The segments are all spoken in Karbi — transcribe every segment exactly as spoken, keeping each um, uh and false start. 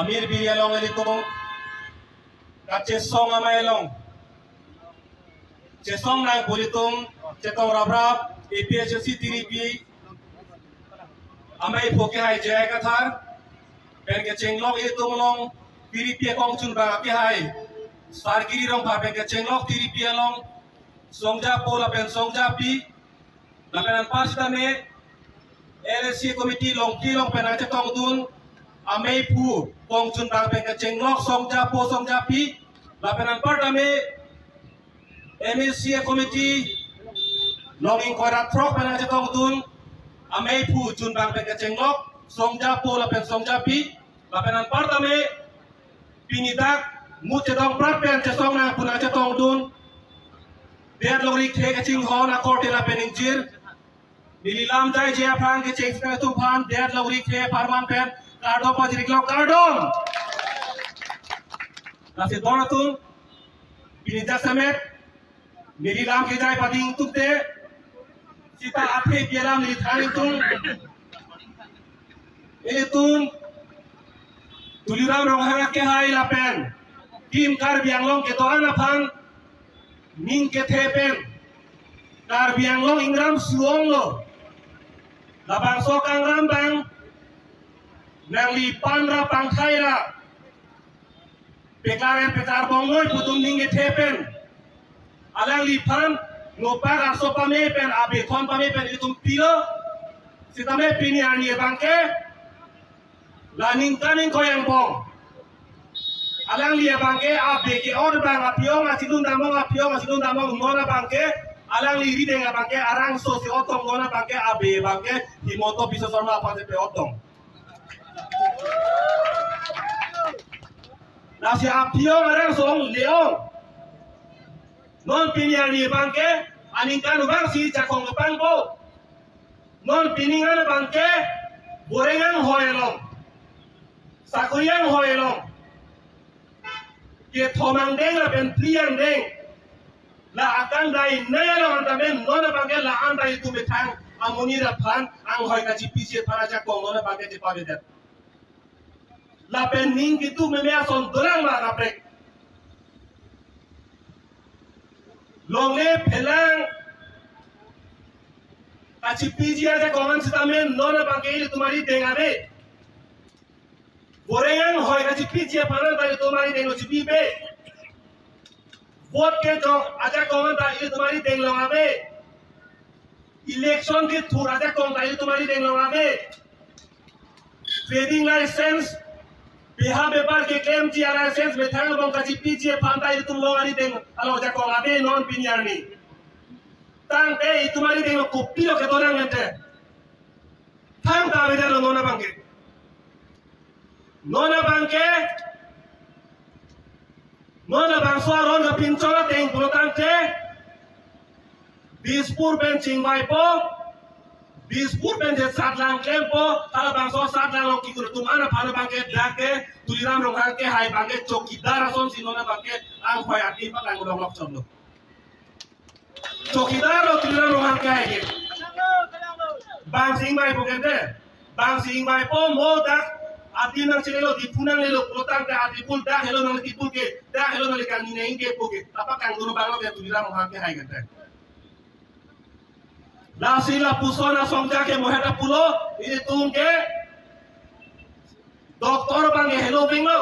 Birbiri along ilitum kachesong amei along chesong nang pu ilitum chetong raprap A P H L C tiripi amei phu kehai J I Kathar pen kechenglok ilitum along tiripi akong chunbang kehai Sargiri Rongphar pen kechenglok tiripi along songjapo lapen songjapi lapen anpar sitame L A C committee longpi along pen nangchetongdun amei phu kong chunbang pen kechenglok songjapo songjapi lapen anpar tame M A C committee long ingkoi ra throk pen nangchetongdun amei phu chunbang pen kechenglok songjapo lapen songjapi lapen anpar tame pini dak mut chetong prat pen chesong nang pu nangchetongdun det longri khe kachinghon akorte lapen ingjir neli lam jai je aphrang kecheng sitame atum aphan det longri khe apharman pen kardom pajirlo, kardom. Lasi don atum pini jasemet neli lam kejai pading tukte sita athe bialam neli than ingtung. Ilitum Tuliram Ronghang kehai lapen Team Karbi Anglong kedo-an aphan ning kethe pen Karbi Anglong ingram suong lo. Labangso kangram abang nangliphan ra pangthai ra peklar en peklar bongnoi pu atum ning kethe pen alangliphan nopak aso pame pen abethon pame pen itum pilo. Sitame pini arni abangke la ningkan ingkoi angbong alangli abangke abe ke-ot abang apiyong asilun damong apiyong asilun damong non abangke alangli rideng abangke arangso si otong non abangke abe abangke Himanta Biswa Sarma aphan si pe-otong. Lasi apiyong arangso ong le-ong. Non pini arni abangke aningkan abang si jakong kepangpo. Non pini ngan abangke boreng anghoi along, sakori anghoi along, kethom angdeng lapen phli angdeng la akang dai nai along antame non abangke la-an dai itum methang amonit aphan anghoi kachipiji aphan ajakong non abangke chepavedet. Lapen ning kitu meme ason dolang ma kaprek. Longle phelang kachipiji ajakong an sitame non abangke ilitum arideng ave. Boreng anghoi kachipiji aphan an ta ilitum arideng lo chipipe. Vote kejok ajakong an ta ilitum arideng long ave. Election kethur ajakong ta ilitum arideng long ave. Trading license, beha bepar keklemji alicense methang angbong kachipiji aphan ta ilitum long arideng along ajakong ave non pini arni. Tangte itum arideng lo kopilo kedo nang ente. Thangta avedet lo non abangke. Non abangke, non abangso aron kapinchon ateng pulotangte Dispur pen chingvaipo, Dispur pen je satlang klempo, halabangso satlang along kikur atum an aphan abangke dak ke Tuliram Ronghang kehai abangke chowkidar asonsi non abangke anghoi adim paklangdun longlok chomlo. Chowkidar lo Tuliram Ronghang kehai ke. Bang si ingvaipo kente. Bang si ingvaipo mo dak adim nangchelelo, Diphu nanglelo pulotangte adipul dak helo nangli tipul ke, dak helo nangli kangni nang ingke pu ke. Tapa kangdun abang lo ke Tuliram Ronghang kehai kente. Lasi lapuson asong jake mo heta pulo, ilitum ke Doctor abangke helo vinglo.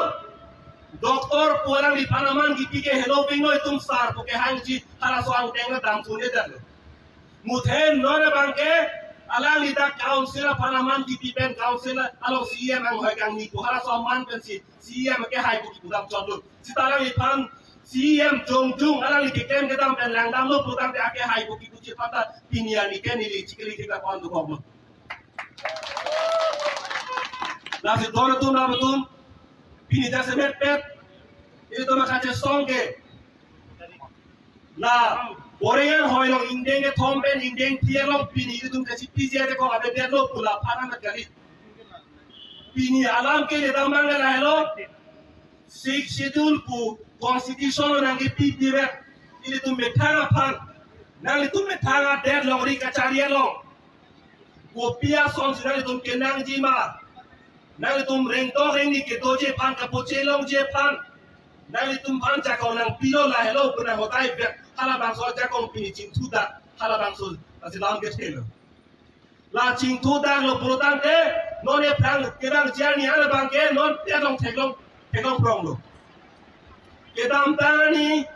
Doctor pu alangliphan aman kipi ke helo vinglo, itum sar pu kehangji halaso angdeng na dam pune dan. Muthe non abangke alangli dak council aphan aman kipi pen council along C E M anghoi kangni pu halaso aman pensi C E M kehai pu kipu dam chotlo. Sita alangliphan C E M jongjong alangli keklem kedam pen langdamlo pulotangte akehai pu kipuji aphan ta pini arni ke neli chikili kita pon dukoklo. Lasi don atum ram atum pini jasemet pet ilitum kachesong ke la boreng anghoi along ingdeng kethom pen ingdeng phli along pini ilitum kachipiji ajakong avedetlo pu laphan amat kali. Pini alam ke ledam abang lahelo. Sixth Schedule pu Constitution lo nangkipi divet ilitum methang aphan. Nanglitum methang adet longri kachari along kopi asonsi nanglitum kenangji ma? Nanglitum rengdong rengni kedoji aphan, kapoche longji aphan nanglitum aphan jakong nangpilo, lahelo pu nang hotai bek. Halabangso ajakong pini chingthudak, halabangso lasi lam kethelo. La chingthudaklo pulotangte, non aphrang kevangji arni an abangke non theklong theklong theklong pronglo. Kedamtang arni,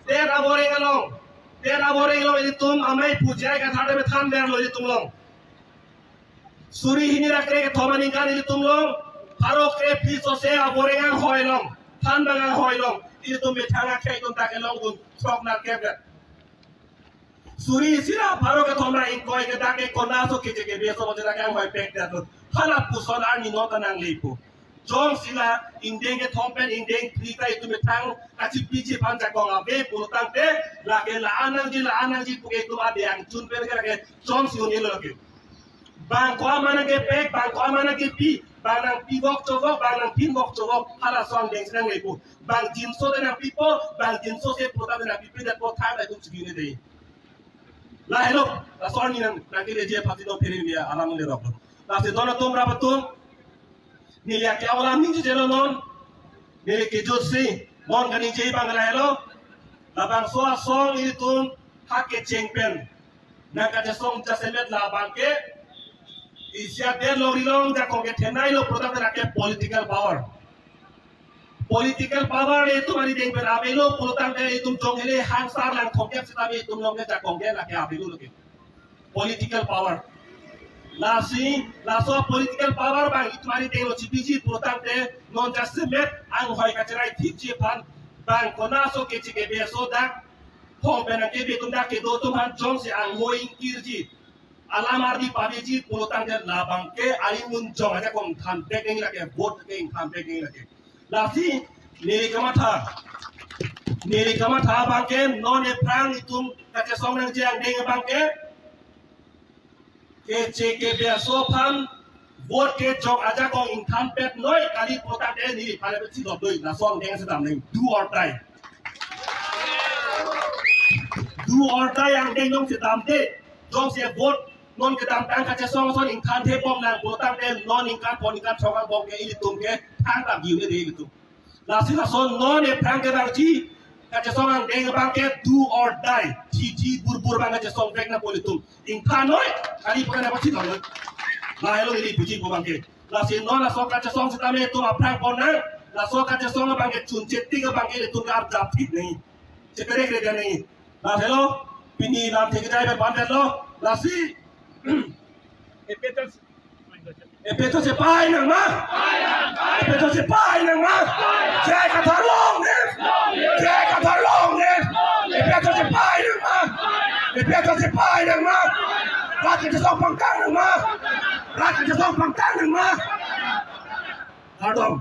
Tet aboreng along, Tet aboreng along ilitum amei puji ai kathar tame thanverlo ilitum along. Suri hini ra kre kethom aningkan ilitum along, pharo krephli sose aboreng anghoi along, thanbang anghoi along ilitum methang akhei atum ta kelongdun throk nat kevek. Suri isi ra pharo kethom ra ingkoi ke dak ke konatso keche kebe aso bonche dak ke anghoi pekdet lo. Halapuson arni non ta nanglepo. Jongsi la ingdeng kethom pen ingdeng phli ta itum methang kachipiji aphan jakong ave pulotangte, lake la-an nangji, la-an nangji puke itum ade angchun pen ke lake jongsi un-elo lake. Bang ko-an ma nangkepek, bang ko-an ma nangkepi, bang nangpivok chovok, bang nangpinvok chovok, halaso angdeng si nanglepo. Bang jinso te nangpipo, bang jinso se puta te nangpipi det po thang ta itum chikine dei. Lahelo, laso arni nang, nangkereji aphansi non phere media alam le rok. Lasi don atum rap atum, neli ake alam ningje jelo non, neli kejutsi non kaningje abang lahelo. Labangso asong ilitum ha kecheng pen nangkachesong jasemet labangke isi adet lo rilong jakong ke thenailo pulotangte lake political power. Political power le itum ari deng pen avelo pulotangte itum jong hele hangsar lang thongkep sitame itum along ke jakong ke lake avelo lake. Political power. Lasi, laso political power bang itum ari deng lo chipiji pulotangte non jasemet anghoi kacherai thipji aphan bang konatso keche kebe aso dak hong pen nangkebe atum dak kedo atum aphan jongsi anghoi ingkirji, alam ardi paveji pulotangte labangke ari mun jong ajakong ingthan pek nangji lake, vote ke ingthan pek nangji lake. Lasi neli kamatha, neli kamatha abangke non aphrang itum kachesong nangji angdeng abangke keche kebe aso aphan vote kejok ajakong ingthan pet noi kali pulotangte neli pale pet si dot doi, laso angdeng si dam nang, do or die. Do or die angdeng jongsi damde, jongsi vote non kedamtang kachesong ason ingthan thepom nang pulotangte non ningkan pon ningkan throkkep angbong ke ilitum ke thang ta view ne de ilitum. Lasi lason non aphrang kevangji kachesong angdeng abangke do or die, thithi burbur abang kachesong vek nangpo ilitum. Ingthan noi kali puke nangpachidam noi. Lahelo ili puji pu abangke. Lasi non laso kachesong sitame itum aphrang pon nang, laso kachesong abangke chunche tik abangke ilitum ke arjap thik nangji, cheperekre nangji. Lahelo, pini lamthe kedai pen bandetlo. Lasi APHLC, APHLC pahai nangma? APHLC pahai nangma? J I Kathar long live! J I Kathar long live! APHLC pahai nangma? APHLC pahai nangma? Rat kachesong pangtang nangma? Rat kachesong pangtang nangma? Kardom.